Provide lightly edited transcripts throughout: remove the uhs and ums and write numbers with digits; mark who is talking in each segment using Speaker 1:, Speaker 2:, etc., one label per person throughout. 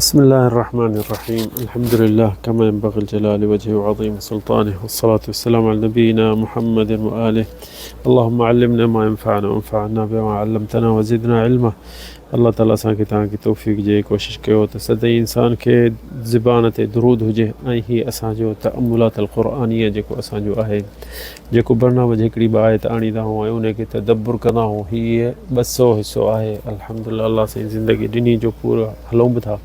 Speaker 1: بسم الله الرحمن الرحيم الحمد لله كما ينبغي الجلال وجهه وعظيم سلطانه، والصلاة والسلام على نبينا محمد وآله. اللهم علمنا ما ينفعنا وانفعنا بما علمتنا وزدنا علما. الله تعالي اسان کي توهان کي توفيق جي ڪوشش ڪيو ته سدائين انسان کي زبان تي درود هجي. ۽ هي اسان جو تاملات القرآنيه جيڪو اسان جو آهي، جيڪو برنامج هڪڙي ٻه آيت آڻيندا آهيون ۽ ان کي تدبر ڪندا آهيون، هي 200 حصو آهي. الحمدلله الله سائين زندگي ڏني جو پورو هلون به ٿا.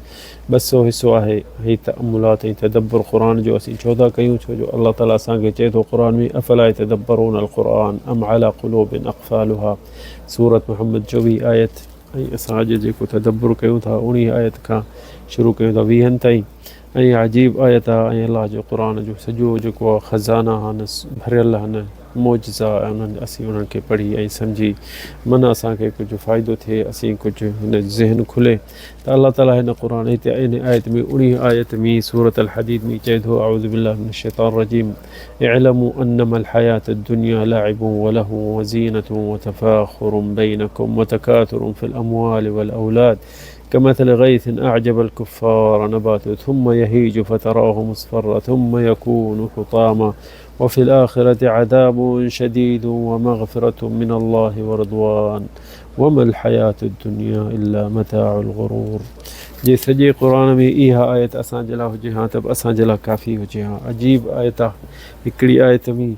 Speaker 1: 200 حصو آهي هي تاملات ۽ تدبر قرآن جو. اسين ڇو ٿا ڪيون؟ ڇو جو الله تعالي اسان کي چئي ٿو قرآن ۾ افلا يتدبرون القرآن ام على قلوب اقفالها، سورة محمد 24 آيت. ۽ اسان اڄ جيڪو تدبر ڪيون ٿا 19 آيت کان شروع ڪيون ٿا 20 تائين. ۽ عجيب آيت آهي ۽ الله جو قرآن جو سڄو جيڪو آهي خزانه آهن، ڀريل آهن معجزا، ۽ انهن اسين انهن کي پڙهي ۽ سمجهي من اسان کي ڪجهه فائدو ٿئي، اسين ڪجهه هن ذهن کلي ته الله تعالي هن قرآن هتي ان آيت ۾ 19 آيت ۾ سورة الحديد ۾ چئي ٿو اعوذ بالله من الشيطان الرجيم اعلموا انما الحياة الدنيا لعب ولهو وزينة وتفاخر بينكم وتكاثر في الأموال والأولاد كمثل غيث أعجب الكفار نباته ثم يهيج فتراه مصفرا ثم يكون حطاما وفي الآخرة عذاب شديد ومغفرة من الله ورضوان وما الحياة الدنيا إلا متاع الغرور. جي سڄي قرآن ۾ اها آيت اسان جي لاء هجي ها ته به اسان جي لاء ڪافي هجي ها. عجيب آيت آ هڪڙي آيت ۾،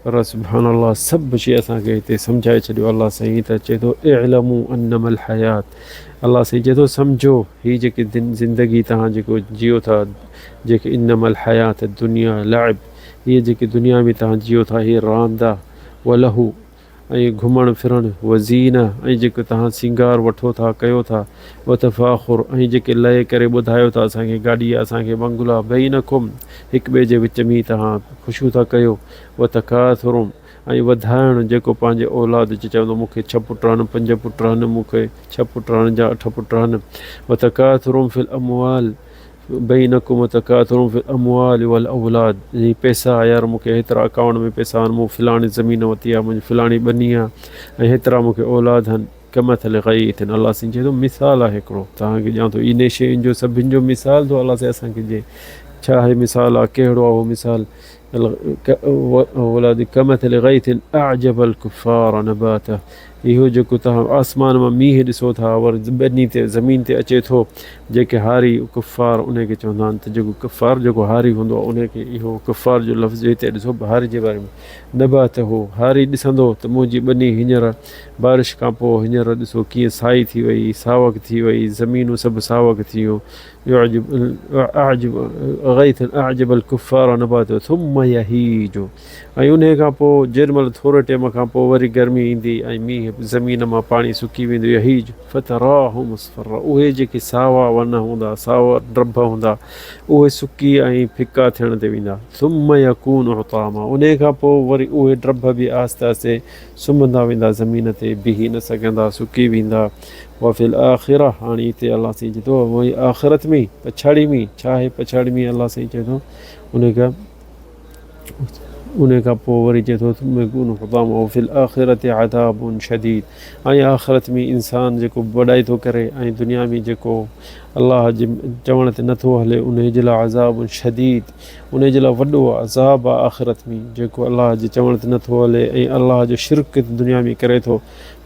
Speaker 1: پر سبحان الله سڀ شيء اسان کي هتي سمجهائي ڇڏيو الله سائين. ته چئي ٿو اعلموا انما الحيات، الله سائين چئي ٿو سمجهو هي جيڪي زندگي توهان جيڪو جيئو ٿا، جيڪي انما الحيات الدنيا لعب، هي جيڪي دنيا ۾ توهان جيئو ٿا هي راند آ، ولهو ۽ گهمڻ ڦرڻ، وزينه ۽ جيڪو توهان سينگار وٺو ٿا ڪيو ٿا، وتفاخر ۽ جيڪي لئي ڪري ٻڌايو ٿا اسان کي گاڏي آ اسان کي بنگلا، بينڪم هڪ ٻئي جي وچ ۾ توهان خوشيون ٿا ڪيو، وتڪاثر ۽ وڌائڻ جيڪو پنهنجي اولاد جي چوندو مون کي 6 پٽ آهن، 5 پٽ آهن، مون کي 6 پٽ آهن جا 8 پٽ آهن، وتڪاثر في الاموال بينڪم وتڪاثر في الاموال والاولاد، يعني پئسا يار مون کي هيترا اڪائونٽ ۾ پئسا آهن، مون فلاڻي زمين ورتي آهي، منهنجي فلاڻي ٻني آهي ۽ هيترا مون کي اولاد آهن. ڪمثل غيث، الله سائين چئي ٿو مثال آهي هڪڙو توهان کي ڏيان ٿو انهي شين جو سڀن جو مثال ٿو الله سائين اسان کي ڏئي. ڇا آهي مثال آهي، ڪهڙو آهي اهو مثال؟ اولاد ڪمثل غيث اعجب الڪفار نباته، اهو جيڪو توهان آسمان مان مينهن ڏسو ٿا وري ٻني تي زمين تي اچي ٿو، جيڪي هاري ڪفار انهي کي چوندا آهن ته جيڪو ڪفار جيڪو هاري هوندو آهي انهي کي اهو ڪفار جو لفظ هتي ڏسو هاري جي باري ۾ نباته، هاري ڏسندو ته منهنجي ٻني هينئر بارش کان پوء هينئر ڏسو ڪيئن سائي ٿي وئي، ساوڪ ٿي وئي، زمينون سڀ ساوڪ ٿي ويون. يعجب اعجب غيث اعجب الكفار نباته ثم يهيج، ۽ انهي کان پوء جيڏي مهل ٿوري ٽيم کان پوء وري گرمي ايندي ۽ مينهن زمين مان پاڻي سڪي ويندو، يهيج فتراه مصفرا، اهي جيڪي ساوا ون هوندا، ساوا ڊڀ هوندا، اهي سڪي ۽ ڦڪا ٿيڻ تي ويندا، ثم يڪون حطاما، انهي کان پوء وري اهي ڊڀ به آهستي آهستي سمهندا ويندا، زمين تي بيهي نه سگهندا، سڪي ويندا. وفي الاخره، هاڻي هتي الله سائين چئي ٿو وئي آخرت ۾، پڇاڙي ۾، ڇا آهي پڇاڙي ۾؟ الله سائين چئي ٿو ان کان پوء وري چئي ٿو ثم يڪون حطاما وفي الاخره عذاب شديد، ۽ آخرت ۾ انسان جيڪو وڏائي ٿو ڪري ۽ دنيا ۾ جيڪو الله جي چوڻ تي نٿو هلي ان جي لاء عذاب شديد، ان جي لاء وڏو عذاب آهي آخرت ۾، جيڪو الله جي چوڻ تي نٿو هلي ۽ الله جو شرڪ دنيا ۾ ڪري ٿو.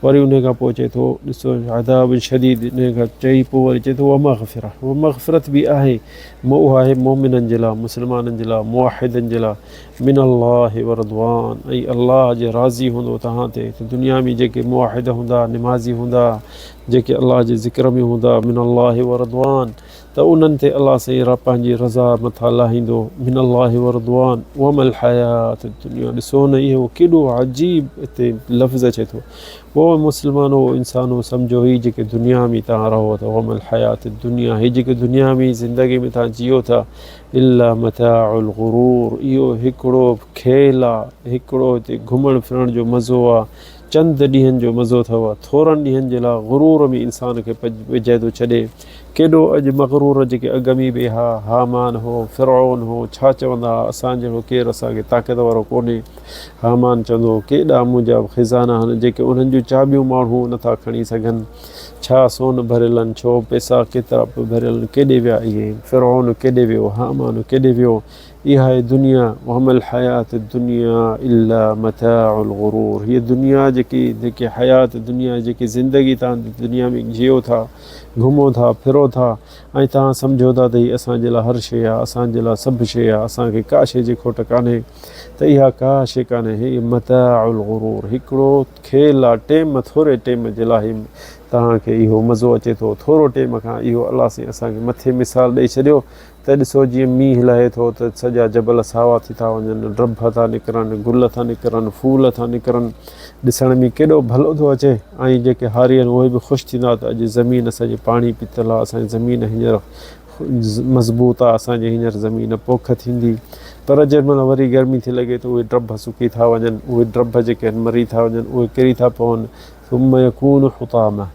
Speaker 1: وري ان کان پوء چئي ٿو ڏسو عذاب شديد، ان کان چئي پوء وري چئي ٿو ومغفرة، ومغفرت به آهي، اها آهي مؤمنن جي لاء، مسلمانن جي لاء، موحدن جي لاء، من الله ورضوان، ۽ الله جي راضي هوندو توهان تي. ته دنيا ۾ جيڪي موحد هوندا، نمازي هوندا، جيڪي الله جي ذڪر ۾ هوندا، من الله ورضوان، ته انهن تي الله سائين پنهنجي رضا مٿان لاهيندو، من الله ورضوان وما الحياة الدنيا. ڏسو نه اهو ڪيڏو عجيب هتي لفظ اچي ٿو. او مسلمانو، او انسانو، سمجهو هي جيڪي دنيا ۾ توهان رهو ٿا، وما الحياة الدنيا، هي جيڪي دنيا ۾ زندگي ۾ توهان جيئو ٿا، الا متاع الغرور، اهو هڪڙو کيل آ، هڪڙو هتي گهمڻ ڦرڻ جو مزو آ، چند ڏينهن جو مزو اٿو، ٿورن ڏينهن جي لاء غرور ۾ انسان کي وجهي ٿو ڇڏي. ڪيڏو اڄ مغرور جيڪي اڳ ۾ به ها، هامان هو، فرعون هو، ڇا چوندا ها، اسان جهڙو ڪير اسان کي طاقت وارو ڪونهي. هامان چوندو هو، ڪيڏا منهنجا خزانا آهن، جيڪي انهن جون چاٻيون ماڻهو نه ٿا کڻي سگهن. ڇا سون ڀريل آهن، ڇو پئسا ڪيترا به ڀريل آهن، ڪيڏي ويا اهي؟ فرعون ڪيڏي ويو؟ هامان ڪيڏي ويو؟ اها آهي دنيا، وما الحياة الدنيا الا متاع الغرور هيء دنيا جيڪي جيڪي حيات دنيا جيڪي زندگي توهان دنيا ۾ جيئو ٿا، گهمو ٿا، ڦرو ٿا ۽ توهان سمجهو ٿا ته هي اسان جي لاء هر شيء آهي، اسان جي لاء سڀ شيء آهي، اسان کي ڪا شيء جي کوٽ ڪانهي ته اها ڪا شيء ڪانهي، هي متاع الغرور هڪڙو کيل آهي، ٽيم ٿوري ٽيم جي لاء هي توهان کي اهو مزو اچي ٿو، ٿورو ٽيم کان اهو الله سائين اسان کي مٿي مثال ڏئي ڇڏيو ته ڏسو جيئن مينهن لهي ٿو ته سڄا جبل ساوا ٿي ٿا وڃن، ڊڀ ٿا نڪرن، گل ٿا نڪرن، ڦول ٿا نڪرن، ڏسڻ ۾ ڪيڏو ڀلو ٿو اچي ۽ جيڪي هاري آهن اهي به خوش ٿيندا ته اڄ زمين اسان جي پاڻي پيتل آهي، اسان جي زمين هينئر مضبوط آهي، اسان جي هينئر زمين پوک ٿيندي. پر جنهن مهل وري گرمي ٿي لڳي ته اهي ڊڀ سڪي ٿا وڃن، اهي ڊڀ جيڪي آهن مري ٿا وڃن، اهي ڪري ٿا پون، ثم يڪون حطاما.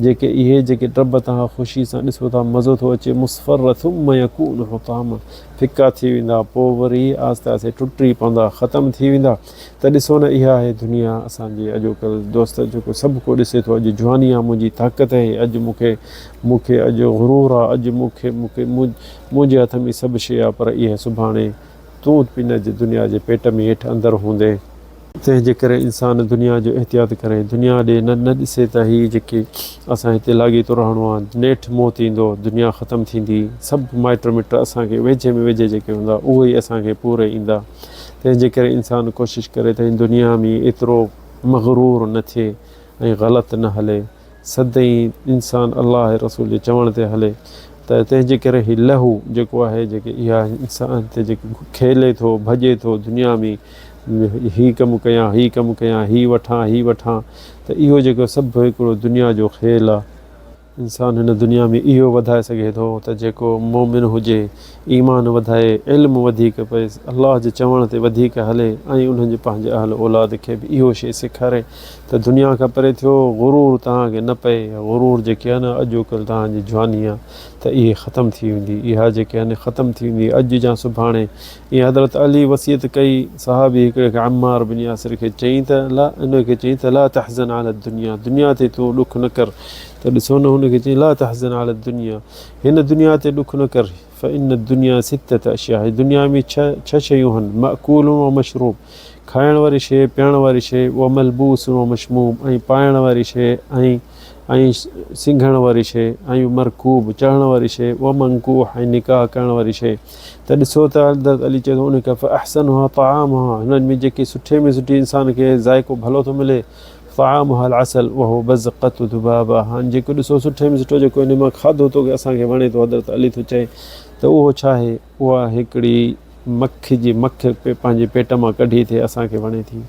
Speaker 1: جيڪي اهي جيڪي ڊڀ توهان خوشي سان ڏسو ٿا مزو ٿو اچي مصفر ثم يڪون حطاما ڦڪا ٿي ويندا پوء وري آهستي آهستي ٽٽي پوندا ختم ٿي ويندا ته ڏسو نه اها آهي دنيا اسان جي اڄوڪل دوست جيڪو سڀ ڪو ڏسي ٿو اڄ جواني آ منهنجي طاقت آهي اڄ مون کي مون کي اڄ غرور آ اڄ مون کي مون کي منهنجي هٿ ۾ سڀ شيء آ پر اها سڀاڻي تون به ان جي دنيا جي پيٽ ۾ هيٺ اندر هوندين. تنهن جي ڪري انسان دنيا جو احتياط ڪري، دنيا ڏي نه نه ڏسي ته هي جيڪي اسان هتي لاڳيتو رهڻو آهي، نيٺ موت ايندو، دنيا ختم ٿيندي، سڀ مائٽ مٽ اسان کي ويجهي ۾ ويجهي جيڪي هوندا اهي ئي اسان کي پوري ايندا. تنهن جي ڪري انسان ڪوشش ڪري ته هن دنيا ۾ ايترو مغرور نه ٿئي ۽ غلط نه هلي. سدائين انسان الله ۽ رسول جي چوڻ تي هلي ته تنهن جي ڪري هي لهو جيڪو آهي جيڪي اها انسان تي جيڪي کيلي ٿو ڀڄي ٿو دنيا ۾ هي ڪم ڪيان هي ڪم ڪيان هي وٺان هي وٺان ته اهو جيڪو سڀ هڪڙو دنيا جو کيل آهي. انسان هن دنيا ۾ اهو وڌائي سگهي ٿو ته جيڪو مومن هجي ايمان وڌائي علم وڌيڪ پئيس الله جي چوڻ تي وڌيڪ هلي ۽ انهن جي پنهنجي اهل اولاد کي به اهو شيء سيکاري ته دنيا کان پري ٿيو، غرور توهان کي نه پئي، غرور جيڪي آهي نه اڄوڪلهه توهان جي جواني آهي ته اهي ختم ٿي ويندي، اها جيڪي آهي نه ختم ٿي ويندي اڄ يا سڀاڻي. ائين حضرت علي وصيت ڪئي صحابي هڪڙي کي عمار بن ياسر کي چيائين ته لا ان کي چيائين ته لا تحزن علي الدنيا دنيا تي تون ڏک نه ڪر ته ڏسو نه هن کي چيائين لا تحزن علي الدنيا هن دنيا تي ڏک نه ڪر فان الدنيا سته اشياء هي دنيا ۾ ڇهه شيون هن ماڪول و مشروب کائڻ واري شيء، پيئڻ واري شيء، و ملبوس و مشموم ۽ پائڻ واري شيء ۽ ۽ سنگهڻ واري شيء ۽ مرڪوب چڙهڻ واري شيء و منڪوح ۽ نڪاح ڪرڻ واري شيء ته ڏسو ته حضرت علي چئي ٿو ان کي فاحسنها طعامها هنن ۾ جيڪي سٺي ۾ سٺي انسان کي ذائقو ڀلو ٿو ملي طعامها العسل وهو بزقة ذبابه هاڻ جيڪو ڏسو سٺي ۾ سٺو جيڪو ان مان کاڌو ٿو اسان کي وڻي ٿو حضرت علي ٿو چئي ته اهو ڇا آهي اها هڪڙي مک جي مک پنهنجي پيٽ مان ڪڍي ٿي اسان کي وڻي ٿي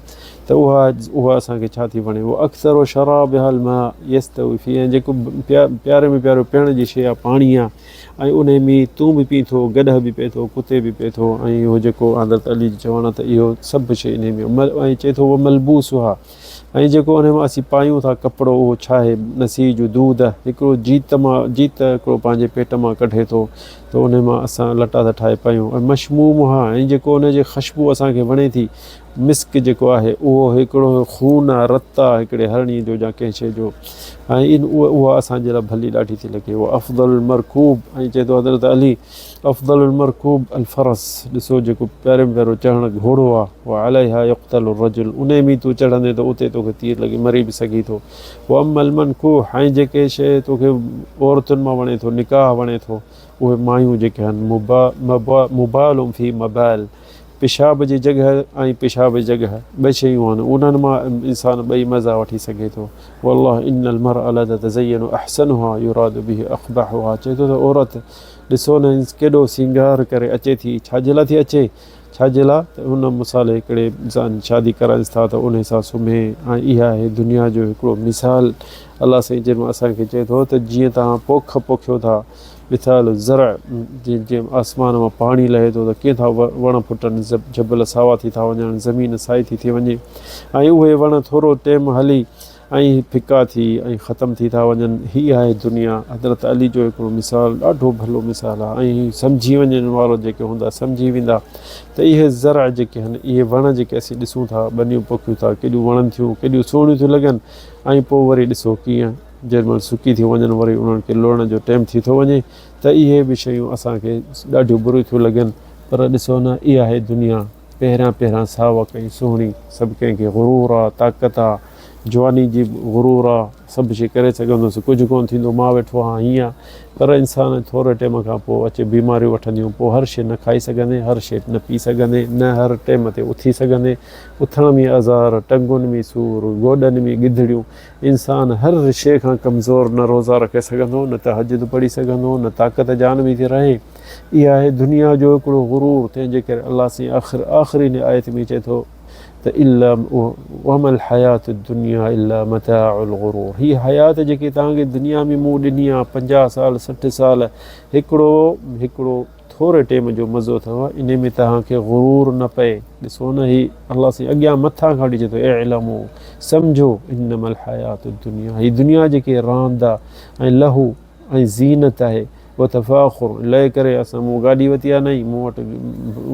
Speaker 1: ته اها اها اسان کي ڇا ٿي وڻي واڪثر شرابها الماء يستوي فيه ۽ جيڪو پياري ۾ پيارو پيئڻ جي شيء آهي پاڻي آهي ۽ ان ۾ تون به پين ٿو گڏهه به پي ٿو ڪتي به پي ٿو ۽ اهو جيڪو حضرت علي جو چوڻ آهي ته اهو سڀ شيء ان ۾ ۽ چئي ٿو وملبوسها ۽ جيڪو انهي مان اسين پايون ٿا ڪپڙو اهو ڇا آهي؟ نسيج دود، هڪڙو جيت مان جيت هڪڙو پنهنجي پيٽ مان ڪڍي ٿو ته انهي مان اسان لٽا ٿا ٺاهي پايون ۽ مشمومها ۽ جيڪو انهي جي خشبو اسان کي وڻي ٿي مسڪ جيڪو آهي اهو هڪڙو خون آهي رت آهي هڪڙي هرڻي جو يا ڪنهن شيء جو ۽ اها اسان جي لاء ڀلي ڏاڍي ٿي لڳي وافضل المرڪوب ۽ چئي ٿو حضرت علي افضل المرڪوب الفرس، ڏسو جيڪو پياري ۾ پيارو چڙهڻ گهوڙو آ، وعليها يقتل الرجل، انهي ۾ تون چڙهندين ته اتي توکي تير لڳي مري به سگهين ٿو، واما المنڪوح ۽ جيڪي شيء توکي عورتن مان وڻي ٿو، نڪاح وڻي ٿو، اهي مايون جيڪي آهن، مبال في مبال، پيشاب جي جڳهه ۽ پيشاب جي جڳهه ٻه شيون آهن، انهن مان انسان ٻئي مزا وٺي سگهي ٿو. والله ان المرأة لتتزين احسنها يراد به اقبحها، چئي ٿو ته عورت ڏسو نه ڪيڏو سينگار ڪري اچي ٿي، ڇا جي لاء ٿي اچي؟ ڇا جي لاء ته ان مصالحي هڪڙي سان شادي ڪرائينس ٿا ته انهي سان سمهي ۽ اها آهي دنيا جو هڪڙو مثال الله سائين جنهن مان اسان کي چئي ٿو ته جيئن توهان پوک پوکيو ٿا مثال الزرع جيئن جيئن آسمان مان پاڻي لهي ٿو ته ڪيئن ٿا وڻ ڦٽن جبل ساوا ٿي ٿا وڃن زمين سائي ٿي ٿي وڃي ۽ اهي وڻ ٿورو ٽيم هلي ۽ ڦڪا ٿي ۽ ختم ٿي ٿا وڃن. هي آهي دنيا. حضرت علي جو هڪڙو مثال ڏاڍو ڀلو مثال آهي ۽ سمجهي وڃڻ وارو جيڪي هوندا سمجهي ويندا ته اهي زرع جيڪي آهن اهي وڻ جيڪي اسين ڏسون ٿا ٻنيون پوکيون ٿا ڪيڏيون وڻن ٿيون ڪيڏيون سهڻيون ٿيون لڳن ۽ پوء وري ڏسو ڪيئن جنهن مهل سڪي ٿيون وڃن وري انهن کي لوڙڻ جو ٽيم ٿي ٿو وڃي ته اهي به شيون اسان کي ڏاڍيون بريون ٿيون لڳن پر ڏسو نه اها آهي دنيا. پهريان پهريان ساوڪ ۽ سهڻي سڀ ڪنهن کي غرور آ، طاقت آ، جواني جي غرور آ، سڀ شيء ڪري سگهندس، ڪجهه ڪونه ٿيندو، مان ويٺو آهيان، هيئن آ. پر انسان ٿوري ٽيم کان پوء اچي بيماريون وٺنديون، پوء هر شيء نه کائي سگهندين، هر شيء نه پي سگهندين، نه هر ٽيم تي اٿي سگهندين، اٿڻ ۾ آزار، ٽنگن ۾ سور، گوڏن ۾ ڳڌڙيون، انسان هر شيء کان ڪمزور، نه روزا رکي سگهندو، نه تهجد پڙهي سگهندو، نه طاقت جان ۾ ٿي رهي. اها آهي دنيا جو هڪڙو غرور تنهن جي ڪري الله سائين آخر آخرين آيت ۾ چئي ٿو ته الا وما الحيات الدنيا الا متاع الغرور هي حيات جيڪي توهان کي دنيا ۾ مون ڏني آهي 50 سال 60 سال هڪڙو هڪڙو ٿوري ٽيم جو مزو اٿو ان ۾ توهان کي غرور نه پئي ڏسو نه هي الله سائين اڳيان مٿان کان ڏجي ٿو اعلمو سمجھو انما الحيات الدنيا هي دنيا جيڪي راند آ ۽ لهو ۽ زينت آهي وتفاخر لئه ڪري اسان مون گاڏي وتي آ نئين مون وٽ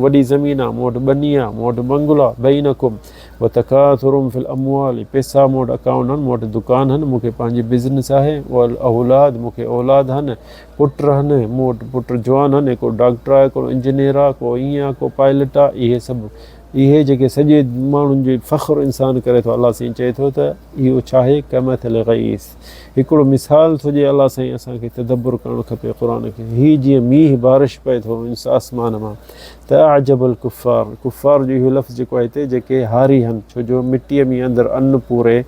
Speaker 1: وڏي زمين آ مون وٽ ٻني آ مون وٽ بنگلا بينڪم وتڪاثر في الاموال پيسا مون وٽ اڪائونٽ آهن مون وٽ دڪان آهن مون کي پنهنجي بزنس آهي والاولاد مون کي اولاد آهن پٽ آهن مون وٽ پٽ جوان آهن هڪڙو ڊاڪٽر آهي هڪڙو انجنيئر آهي ڪو ائين آهي ڪو پائلٽ آهي اهي سڀ اهي جيڪي سڄي ماڻهن جي فخر انسان ڪري ٿو الله سائين چئي ٿو ته اهو ڇا آهي ڪمثل غيث هڪڙو مثال ٿو ڏئي الله سائين اسان کي تدبر ڪرڻ کپي قرآن کي هي جيئن مينهن بارش پئي ٿو آسمان مان ته اعجب الڪفار ڪفار جو اهو لفظ جيڪو آهي هتي جيڪي هاري هن ڇو جو مٽيء ۾ اندر ان پوري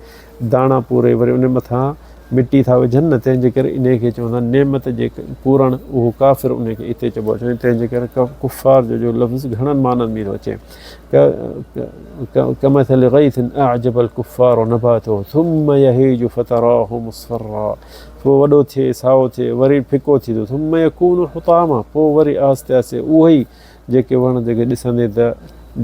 Speaker 1: داڻا پوري وري ان مٿان مٽي ٿا وجهن نه تنهن جي ڪري انهي کي چوندا نعمت جي پورڻ اهو ڪافر انهي کي اتي چئبو آهي تنهن جي ڪري ڪفار جو جو لفظ گهڻن معنن ۾ ٿو اچي ڪمثل غيث اعجب الڪفار نباته ثم يهيج فتراه مصفرا پوء وڏو ٿئي سائو ٿئي وري ڦڪو ٿي ٿو ثم يڪون حطاما پوء وري آهستي آهستي اهو ئي جيڪي وڻ جيڪي ڏسندي ته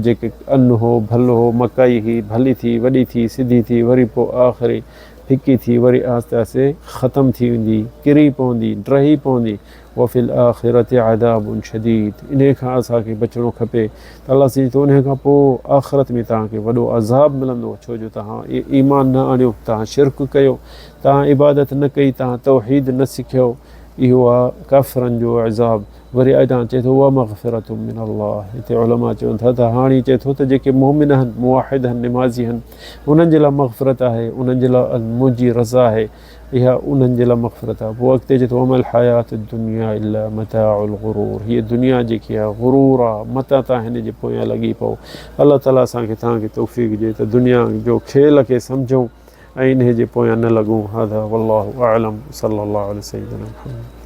Speaker 1: جيڪي ان هو ڀل هو مڪائي هئي ڀلي ٿي وڏي ٿي سڌي ٿي وري پوء آخري ڦڪي ٿي وري آهستي آهستي ختم ٿي ويندي ڪري پوندي ڊهي پوندي وفي الاخرة عذاب شديد انهيء کان اسان کي بچڻو کپي ته الله سائين چئي ٿو انهيء کان پوء آخرت ۾ توهان کي وڏو عذاب ملندو ڇو جو توهان ايمان نه آڻيو توهان شرڪ ڪيو توهان عبادت نه ڪئي توهان توحيد نه سکيو اهو آهي ڪافرن جو عذاب وري اڳيان چئي ٿو ومغفرة من الله هتي علماء چون ٿا ته هاڻي چئي ٿو ته جيڪي مؤمن آهن موحد آهن نمازي آهن انهن جي لاء مغفرت آهي انهن جي لاء منهنجي رضا آهي اها انهن جي لاء مغفرت آهي. پوء اڳتي چئي ٿو وما الحياة الدنيا الا متاع الغرور هيء دنيا جيڪي آهي غرور آهي متان توهان هن جي پويان لڳي پئو. الله تعاليٰ اسان کي توهان کي توفيق ڏئي ته دنيا جو کيل کي سمجهون ۽ انهي جي پويان نه لڳون. هذا والله اعلم وصلي الله علي سيدنا محمد.